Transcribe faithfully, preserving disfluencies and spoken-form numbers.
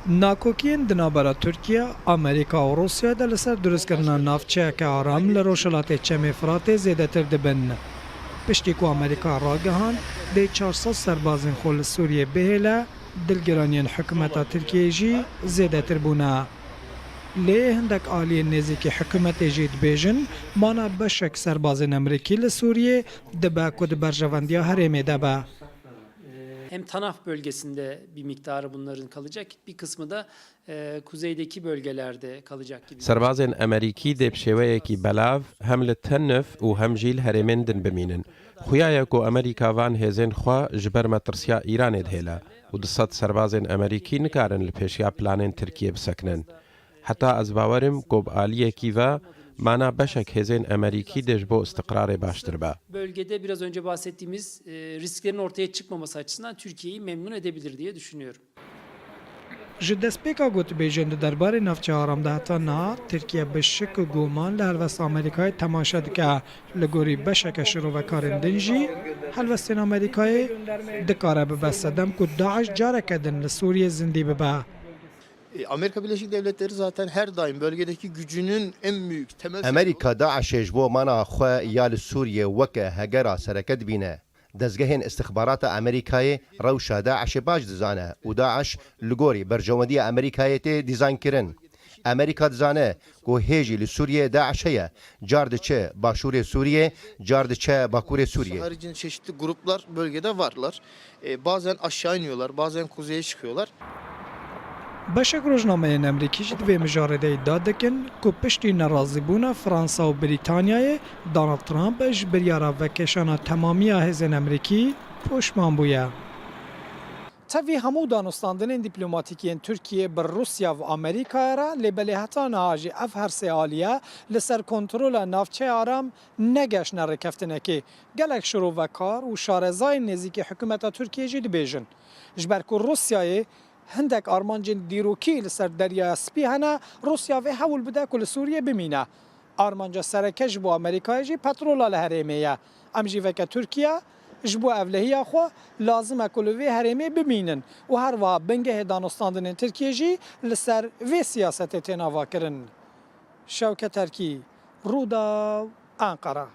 Nakokiyên di navbera Tirkiye, Amerîka û Rûsya de li ser dirustkirina navçeyeke aram li rojhilatê Çemê Firatê zêdetir dibin. Piştî ku Amerîka ragihand dê çar sed serbazên xwe li Sûriyê bihêle, dilgiraniyên hikûmeta Tirkiyeyê jî zêdetir bûne. Lê hindek aliyên nêzîkî hikûmetê jî dibêjin, mana beşek serbazên Amerîkî li Sûriyê dibe ku di berjevendiya herêmê de be. Hem Tanaf bölgesinde bir miktarı bunların kalacak, bir kısmı da e, kuzeydeki bölgelerde kalacak gibi. Serbazên Amerîkî dê bi şêweyekî belav hem li Tenif û hem jî li herêmên din bimînin. Xuya ye ku Amerîka van hêzên xwe ji ber metirsiya Îranê dihêle û du sed serbazên Amerîkî nikarin li pêşiya planên Tirkiyê bisekinin. Heta ez bawer im ku bi aliyekî ve mana beşek hêzên Amerîkî dê ji bo istiqrarê baştir be. Bölgede biraz önce bahsettiğimiz e, risklerin ortaya çıkmaması açısından Türkiye'yi memnun edebilir diye düşünüyorum. Ji destpêka gotibêjên di derbarê navçeya aram de heta niha, Tirkiye bi şik û goman li helwesta Amerîkayê temaşe dike. Li gorî beşeke şirovekarên din jî, helwestên Amerîkayê dikare bibe sedem ku DAIŞ careke din li Sûriyê zindî bibe. E, Amerika Birleşik Devletleri zaten her daim bölgedeki gücünün en büyük temel Amerîka DAIŞê ji bo mana xwe ya li Sûriyê weke hegera sereke dibîne. Dezgehên îstixbarata Amerîkayê rewşa DAIŞê baş dizane û DAIŞ li gorî berjewendiya Amerîkayê tê dîzaynkirin. Amerîka dizane ku hê jî li Sûriyê DAIŞ heye, car diçe başûrê Sûriyê, car diçe bakurê Sûriyê. Haricinde çeşitli gruplar bölgede varlar. E, bazen aşağı iniyorlar, bazen kuzeye çıkıyorlar. Beşek rojnameyên Amerîkî jî di vê mijarê de îdia dikin ku piştî nerazîbûna Fransa û Brîtanyayê, Donald Trump ji biryara vekêşana temamiya hêzên Amerîkî poşman bûye. Tevî hemû danûstandinên dîplomatîk yên Tirkiyê bi Rûsya û Amerîkayê re, lê belê heta niha jî ev her sê aliye li ser kontrola navçeya Aram negeşne rêkeftinekê. Gelek şirovekar û şarezayên nêzîkî hikûmeta Tirkiyê jî dibêjin, ji ber ku Rûsyayê hindek armancên dîrokî li ser Deryaya Spî hene, Rûsya vê hewl bide ku li Sûriyê bimîne. Armanca sereke ji bo Amerîkayê jî petrola li herêmê ye. Em jî weke Tirkiye ji bo ewlehiya xwe lazim e ku li vê herêmê bimînin û her wiha bingehê danûstandinên Tirkiyê jî li ser vê siyasetê têne avakirin. Şewket Erkî, Rûdaw, Enqere.